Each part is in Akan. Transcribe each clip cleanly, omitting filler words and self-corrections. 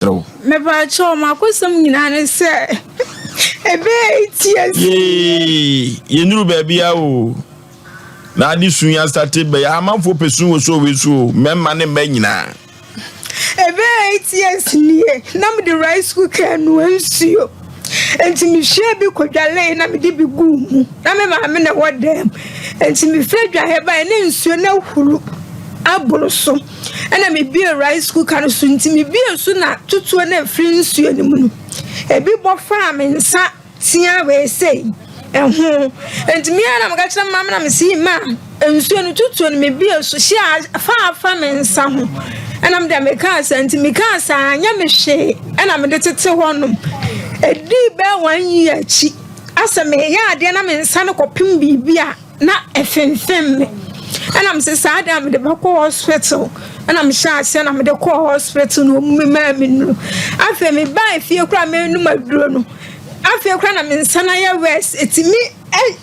Wo. Mepakyɛw, m'akosɛm nyinaa ne sɛ ɛbɛyɛ eight years. Yee, yɛnuru baabi a o. Na ade sun yɛ asate bɛyɛ amanfoɔ pɛ sun wɔ so wɔ so o, mmarima ne mmaa nyinaa. Ɛbɛyɛ 8 years nie na mede rice cooker noa nsuo. Nti mehwie bi kɔdwalee na mede bi guu mu. Na me maame na ɛwɔ dɛm. Nti mefiri adwaeɛ baeɛ na nsuo no ahuru aboro so. Ɛna mebie rice cooker no so, nti mebie so na tutuo no afiri nsuo no mu no. Ebi bɔ faa me nsa tea wei sei ɛho. Nti me ara na meka kyerɛ maame na mesi ma nsuo no tutuo no mebie so hyia fa afa me nsa ho. Ɛna mede mekaa saa, nti mekaa saa anyɛ me hwee, ɛna mede tete hɔnom. Ɛdii bɛɛ one year akyi asɛ meyɛ adeɛ na me nsa no kɔpem biribi a na ɛfemfem me, ɛna mese saa deɛ a mede bɛkɔ hospital, ɛna mehyɛ aseɛ na mede kɔɔ hospital na ɔmu me maa me nuru. Afei mebaa fie koraa, menum aduro no, afei koraa na me nsa no ayɛ worse, ɛtumi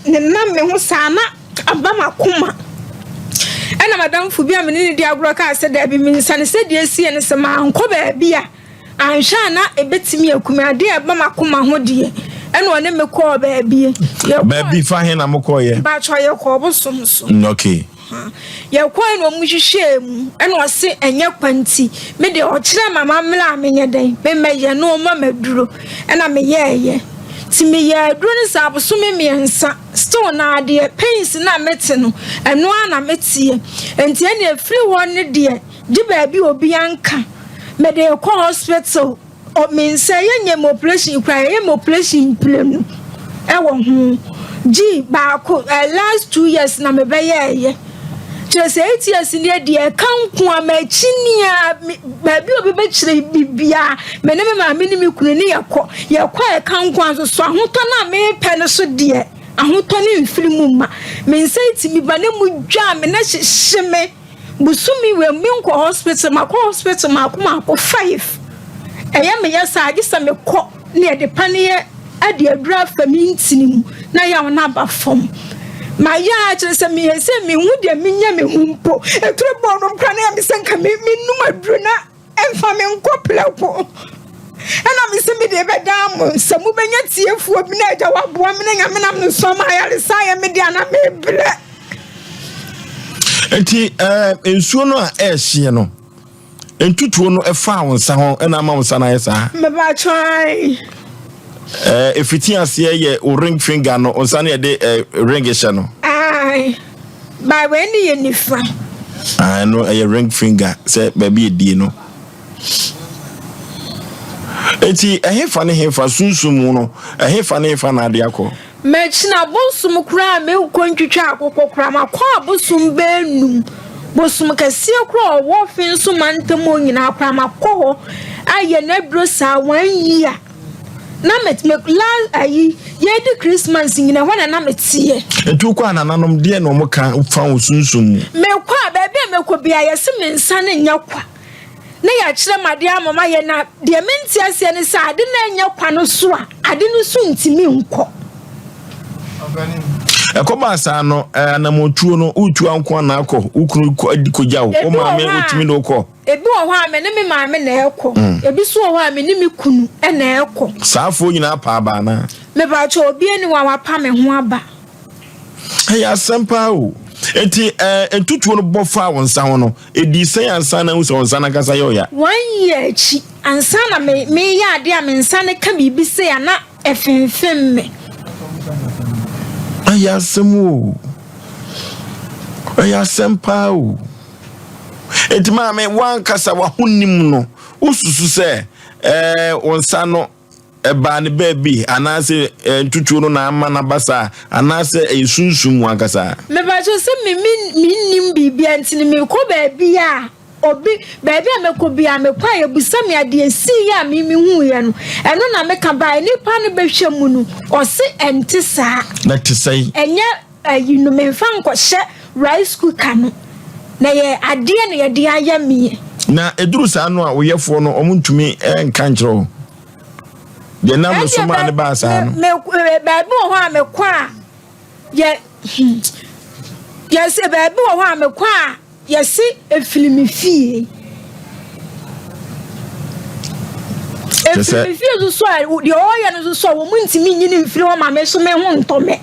nenam me ho saa na aba m'akoma. Ɛna madamfo bi a mene ne di agorɔ kaa sɛ daabi, me nsa no sɛdeɛ esie no, sɛ mankɔ baabi a anhwɛ a na ɛbɛtumi akumi adeɛ a ɛba m'akoma ho deɛ. Ɛna ɔne me kɔɔ baabi. Baabi fa he na mokɔɔyɛ? Baatwa, yɛkɔɔ bosom so. Okay. Yɛkɔɛ na ɔmo hwehwɛɛ mu, ɛna ɔse ɛnyɛ kwa, nti me deɛ ɔkyerɛ mama mmerɛ a menyɛ dɛn memmɛyɛ na ɔma maduro, ɛna meyɛɛyɛ. Nti meyɛ aduro no sɛ abosome 3, still na adeɛ pains na mete no, ɛno ara na meteɛ. Nti ɛna efiri hɔ ne deɛ gye baabi obi anka mede kɔ hospital. Me nsa yɛnyɛ me operation koraa, yɛyɛ me operation mprenu ɛwɔ ho gyi baako. Last 2 years na mebɛyɛɛyɛ, kyerɛ sɛ 8 years ni deɛ ɛka nko a m'akyi nia baabi a obi bɛkyerɛ biribiara, me ne me maame ne me kunu ne yɛkɔ a ɛka nko a nso so ahotɔ no a mepɛ no so deɛ, ahotɔ ne mfiri mu ma me nsa tumi ba ne mu dwa me na hyehye me. Busumi wɔ mi nkɔ hospital, makɔ hospital maako maako five. Ɛyɛ me yɛ saa agye sɛ mekɔ ne yɛde paneɛ ade aduru afa mi ntini mu na yaw no aba fam. Mayɛ a kyerɛ sɛ meyɛ sɛ mehu deɛ menya me ho mpo ɛturo bɔɔ nom kora na yɛ me sɛ nka menum aduru na ɛmfa me nkɔ prɛko. Ɛna me sɛ mede bɛdaa mo sɛ mobɛnya tiefoɔ bi na agya waboa me na Nyame nam no so ama ayaresa yɛ me deɛ na mebrɛ. Nti nsuo no a ɛɛhyeɛ no, ntutuo no ɛfaa wo nsa ho ɛna ama wo nsa no ayɛ saa? Mebatwae. Ɛfiti aseɛ yɛ wo ring finger no, wo nsa no yɛde ring hyɛ no? Ae, ba wei ne yɛ nifa. Ɛno ɛyɛ ring finger sɛ baabi ɛdie no. Eti ɛhefa ne hefa sunsum mu no, ɛhefa ne hefa na ade akɔ? Makyina bosom koraa, mekɔ ntwitwa akokɔ koraa, makɔ abosom bɛɛnum, bosom kɛseɛ koraa ɔwɔ fe nso mantam hɔ nyinaa koraa makɔ hɔ ayɛ n'aduro saa one year na me me la ayi yɛdi Christmas nyina hɔ na meteɛ. Nti wokɔ a, nananom deɛ na ɔmo ka fa wo sunsum mu? Mekɔ a, baabi a mekɔ bia yɛse me nsa no nyɛ kwa na yɛakyerɛ m adeɛ ama ma yɛ, na deɛ mente aseɛ ne sɛ ade no ɛnyɛ kwa no so a, ade no so ntumi nkɔ. Ɛkɔbaa saa no, anammɔtuo no wotu anko ana akɔ wo kunu kɔgya wo wo Ebi wɔ maame hɔ a- wotumi de wokɔ? Ebi wɔ hɔ a me ne me maame na ɛkɔ, ebi so wɔ hɔ a me ne me kunu na ɛkɔ. Saafoɔ nyinaa paa baa naa? Mebakyɛ, obi ani wa wapa me ho aba. Ɛyɛ asɛm paa o. Nti ntutuo no bɔ faa wo nsa ho no, ɛdii sɛn ansa na ahu sɛ wo nsa no ankasa yɛ ɔya? One year akyi ansa na me meyɛ adeɛ a me nsa no ka biribi sei a na ɛfemfem me. Ɛyɛ asɛm o, ɛyɛ asɛm paa o. Nti maame, wankasa w'ahonim no, wosusu sɛ wo nsa no ɛbaa ne baabi anaasɛ ntutuo no na ama n'aba saa anaasɛ ɛyɛ sunsum mu ankasa? Mebakyɛ, sɛ me me mennim biribia nti no, mekɔ baabi a obi baabi a mekɔ bi a mekɔ a yɛbusa me adeɛ sii yɛ a me mehuiɛ no, ɛno na meka baa nipa no bɛhwɛ mu no, ɔse ɛnte saa. Na te sɛn? Ɛnyɛ ayi no, memfa nkɔhyɛ rice cooker no na yɛ adeɛ na yɛde ayɛ meɛ. Na ɛduru saa no a, woyɛfoɔ no ɔmo ntumi nka nkyerɛ wo deɛ nam no so maa ne baa saa no? Me baabi wɔ hɔ a mekɔ a yɛ yɛsɛ baabi wɔ hɔ a mekɔ a yɛse efiri me fie. Ɛfiri me fie nso so a, deɛ ɔreyɛ no nso so a, wɔn ntumi nyi no mfiri hɔ ma me nso me ho ntɔ me.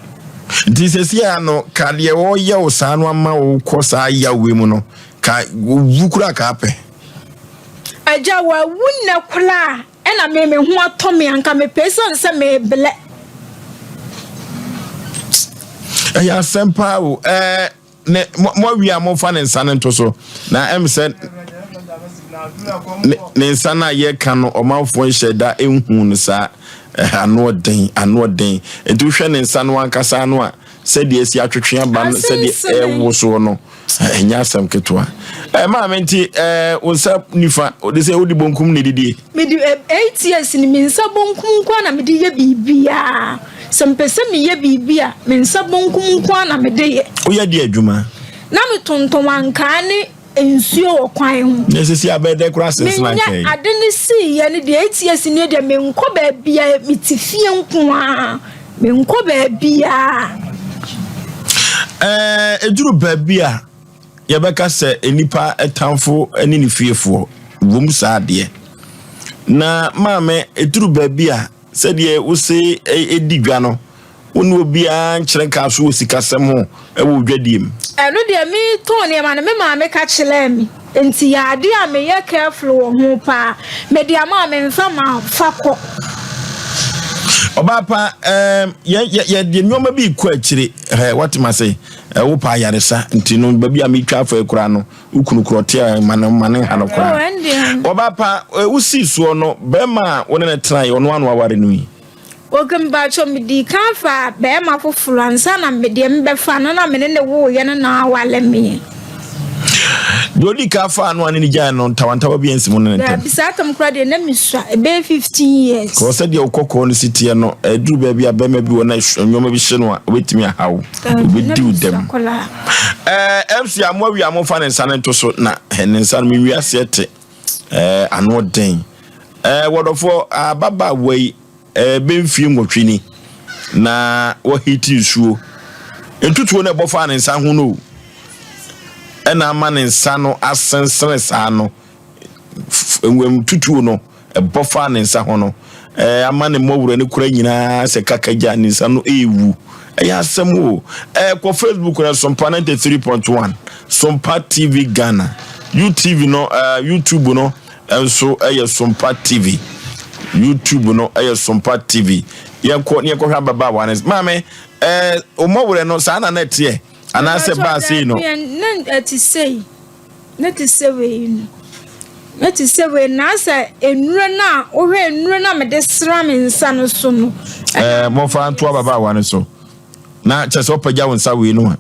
Nti sɛsi a no, ka deɛ ɔreyɛ wo saa no ama wo kɔ saa yaw wei mu no, ka wu koraa ka apɛ. Agya, wawu nnɛ koraa ɛna me me ho atɔ me anka mepɛ ɛsiane sɛ mebrɛ. Ɛyɛ asɛm paa o. Ɛɛ ne mo awie a momfa ne nsa no nto so na ɛm sɛ ne nsa no a yɛka no ɔmanfoɔ nhyɛ da nhu no saa ano ɔden ano ɔden nti wohwɛ ne nsa no ankasa ano a sɛdeɛ asi atwetwe aba no sɛdeɛ ɛwo soɔ no ɛnyɛ asɛm ketewa maame nti wo nsa nifa wode sɛ wode bonkum na ɛdidie mede 8 years ni me nsa bonkum nko na mede yɛ biribiaa. Sɛ mepɛ sɛ meyɛ biribi a, me nsa bonkum nko ara na mede yɛ. Woyɛ deɛ adwuma? Na metontɔn ankaa ne nsuo wɔ kwan ho. Na sisi abɛyɛ dɛ koraa sensene ankaa yi? Menyɛ ade no siiɛ no deɛ, 8 years nie deɛ menkɔ baabiara, mete fie nko ara, menkɔ baabiara. Ɛɛ, ɛduru baabi a yɛbɛka sɛ nnipa tamfo ne ne fiefoɔ wom saa deɛ. Na maame, ɛduru baabi a Sɛdeɛ wose di dwa no, wo ne obiara nkyerɛ nkaa so wɔ sikasɛm ho wɔ wo dwadie mu. Ɛno deɛ metɔn nneɛma no me maame ka kyerɛɛ me nti yɛ adeɛ a meyɛ careful wɔ ho paa. Mede ama a memfa ma fa kɔ. Ɔbaa pa, ɛɛm, yɛ yɛ yɛde nneɛma bi rekɔ akyire, ɛɛ, wate ma se, ɛwo pa ayaresa, nti no baabi a metwa afa yi koraa no, Wo kunu korɔ te a ma no ma ne nha no koraa. Ɔbaa pa, wosii soɔ no, bɛrima a wo ne no tenaeɛ, ɔno ano aware no yi? Ok, mpakyɛw, medii kan faa bɛrima foforɔ ansa na me deɛ mebɛfa no na me ne no woeɛ no na aware me. Deɛ ɔdii kan faa no a ne ne gyae no, ntawantawa bi ansi mo ne ne ntam? Daabi, saa tam koraa deɛ na mesua, ɛbɛyɛ 15 years. Kɔ sɛdeɛ wo kɔkɔɔ no si teɛ no, ɛduru baabi a bɛrima bi wɔ na nneɛma bi hye no a, ɔbɛtumi aha wo, ɔbɛdi wo dɛm. Ɛɛ MC a mo awia mo fa ne nsa no nto so na ne nsa no menwi aseɛ te ɛɛ ano den ɛɛ wɔdɔfoɔ ababaawa yi ɛɛ bɛmfie nwɔtwe ni na wɔhiti nsuo ntutuo no ɛbɔ faa ne nsa ho no ɛna ama ne nsa no asensene saa no Ntutuo no ɛbɔ faa ne nsa ho no, ɛɛ ama ne mmɔwerɛ no kura nyinaa sɛ kakagya ne nsa no ɛrewu. Ɛyɛ asɛm o. Ɛɛ kɔ Facebook no Sompa 93.1, Sompa TV Ghana. UTV no ɛɛ YouTube no nso ɛyɛ Sompa TV. YouTube no ɛyɛ Sompa TV. Yɛnkɔ ne yɛnkɔhwɛ ababaawa no. Maame, ɛɛ mmɔwerɛ no saa na na ɛteɛ anaasɛ baa sei no? Na ɛte sei. Ne te sɛ wei no. Ne te sɛ wei no, na sɛ nnuro no a wohwɛ nnuro no a mede sra me nsa no so no. Ɛɛ momfa nto ababaawa no so. Na kyerɛ sɛ wopagya wo nsa wei no a,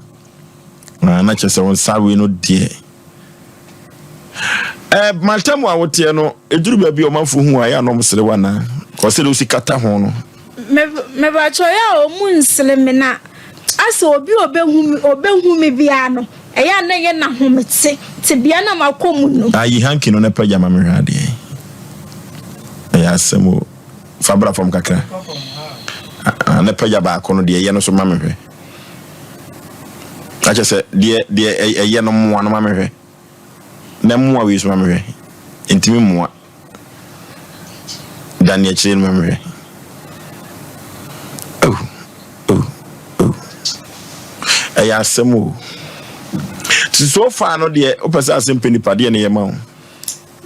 na kyerɛ sɛ wo nsa wei no deɛ. Ɛɛ mantam a woteɛ no, ɛduru baabi a ɔmanfoɔ hu a ɛyɛ a na wɔsere wo anaa? Kɔ sɛdeɛ wosi kata ho no. Mepakyɛw yɛ a ɔmu nsere me na asɛ obi a ɔbɛhu me ɔbɛhu me biara no ɛyɛ a na ɛyɛ n'ahomete tebea na makɔ mu no. Ayi hanky no na pagya ma mehwɛ adeɛ. Ɛyɛ asɛm o. Fa bra fam kakra. Ah, na pagya baako no deɛ ɛyɛ no so ma mehwɛ. Akyɛ sɛ deɛ deɛ ɛyɛ no mmoa no ma mehwɛ. Na mmoa wei so ma mehwɛ. Ntumi mmoa. Dane akyire no ma mehwɛ. Oh, oh, oh. Ɛyɛ asɛm o. Ti so far no deɛ wopɛ sɛ asɛm pɛ nipa deɛ ne yɛ ma wo.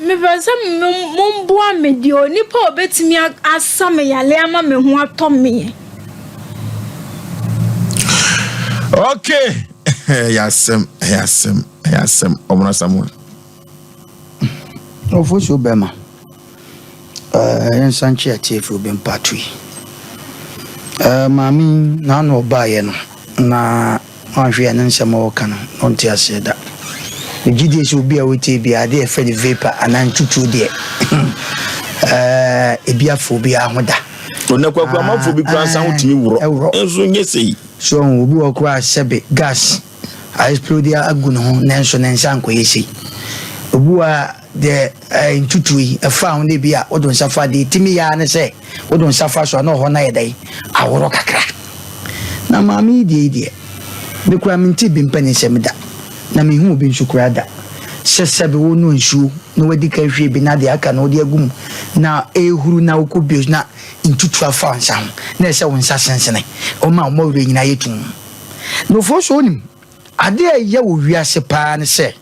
Mepɛ sɛ momboa me deɛ onipa a ɔbɛtumi asa me yale ama me ho atɔ me. Okay. Ɛyɛ asɛm, ɛyɛ asɛm, ɛyɛ asɛm. Ɔmono Samuel. Ofosuo bɛma yɛnsan nkye atiefoɔ bi mpato yi. Maame yi n'ano ɔbaeɛ no na wanhwɛ yɛ ne nsɛm a ɔreka no na ɔnte aseɛ da. Megye die sɛ obi a ɔtie biara adeɛ a yɛfrɛ no vapor anaa ntutuo deɛ ebi afa obiara ho da. Ɔnna kwaku amanfoɔ bi koraa nsa ho tumi worɔ nso nyɛ sei. So obi wɔ koraa sɛbe gas Aexplode agu ne ho nanso ne nsa ankɔyɛ sei. Obi wɔ a deɛ ɛɛ ntutuo yi ɛfa ho no bi a wode nsa fa deɛ ɛtumi yɛ ara ne sɛ wode nsa fa so a na ɔhɔ no ayɛ dɛn aworɔ kakra. Na maame yi deɛ yi deɛ me koraa mente bi mpɛ ne nsɛm da na menhuu bi nso koraa da. Sɛ sɛbe wonoa nsuo na wadi kan hwie bi na deɛ aka no wode agu mu na ɛrehuru na wokɔ bio na ntutu afa wo nsa ho na ɛsɛ wo nsa sensene ɔma wo mmɔwerɛ nyinaa yɛ tumm. Nofoɔ so wonim adeɛ a ɛyɛ wɔ wiase paa ne sɛ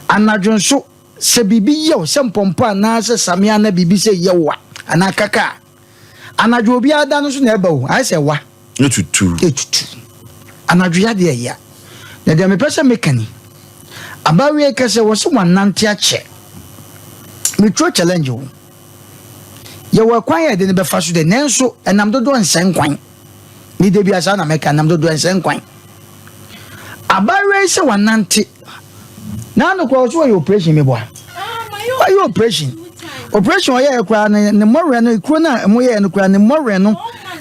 anadwo nso sɛ biribi yɛ wo sɛ mpɔmpɔ anaasɛ samea anaa biribi sɛ yɛ wo a anaa kaka a anadwo obiara da no nso na ɛba o ayɛ sɛ ɛwa. Etutu. Etutu. Anadwo yadeɛ ɛya. Na deɛ mepɛ sɛ meka ni, abaayewa yi ka sɛ wɔse wanante akyɛ. Meturo challenge wo. Yɛwɔ ɛkwan a yɛde no bɛfa so de, nanso ɛnam dodoɔ nsɛ nkwan. Me da biara saa na mɛka, ɛnam dodoɔ nsɛ nkwan. Abaayewa yi sɛ wanante. N'ano koraa ɔso ɔyɛ operation meboa. Ɔyɛ operation. Operation ɔyɛɛ koraa no ne mmɔwerɛ no ekuro no a ɛmo yɛɛ no koraa ne mmɔwerɛ no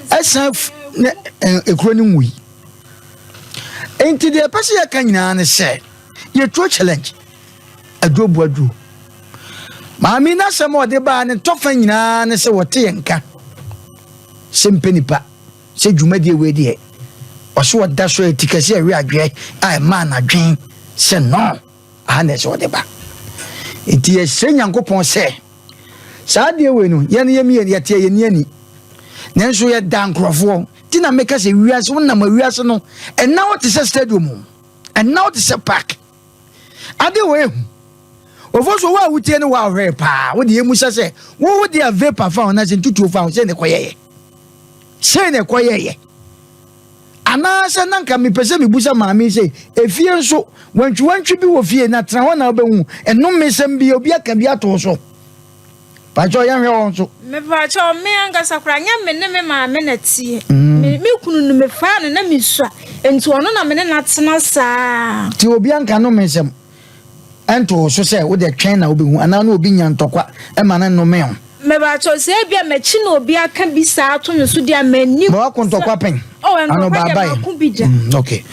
ɛsan ne ekuro no nwui. Nti deɛ ɛpɛ sɛ yɛka nyinaa ne sɛ yɛtuo challenge aduro bu aduro. Maame n'asɛm a ɔde baa ne tɔfa nyinaa ne sɛ wɔte yɛn nka sɛ mpɛ nipa sɛ dwumadie wei deɛ ɔso ɔda so ɛti kɛse ɛwe adweɛ a ɛmaa n'adwen sɛ no aha na ɛsɛ ɔde ba. Nti yɛsrɛ Nyankopɔn sɛ saa adeɛ wei no yɛn yɛ mmienu yɛte yɛn ani ani nanso yɛda nkurɔfoɔ nti na meka sɛ wiase wonam wiase no ɛna wo te sɛ stadium ɛna wo te sɛ park ade wɔ ehu ofo so wo a wotie no wɔ ahwɛ paa wo deɛ emusa sɛ wo wo deɛ vapor fa ho na sɛ ntutuo fa ho sɛ ne kɔyɛyɛ sɛ ne kɔyɛyɛ Anaasɛ na anka mepɛ sɛ mibisa maame yi sɛ, 'Efie nso, wantwiwantwi bi wɔ fie na tena hɔ na wobɛhu nnomesɛm bi a obi aka bi ato wo so? Pakyɛw yɛnhwɛ hɔ nso. Mepakyɛw, me ankasa koraa, nyɛ me ne me maame na ɛteɛ. Me me kunu no, mefaa no na misua, enti ɔno na me ne no atena saa. Nti obi anka nnomesɛm nto wo so sɛ wode twɛn na wobɛhu anaa ne obi nya ntɔkwa ma no nnome wo? Mepakyɛw, sɛ ebia m'akyi na obi aka bi saa ato me so deɛ a, m'ani. Ma wako ntɔkwa pɛn? Oh, ntɔkwa deɛ mako bi da. Okay.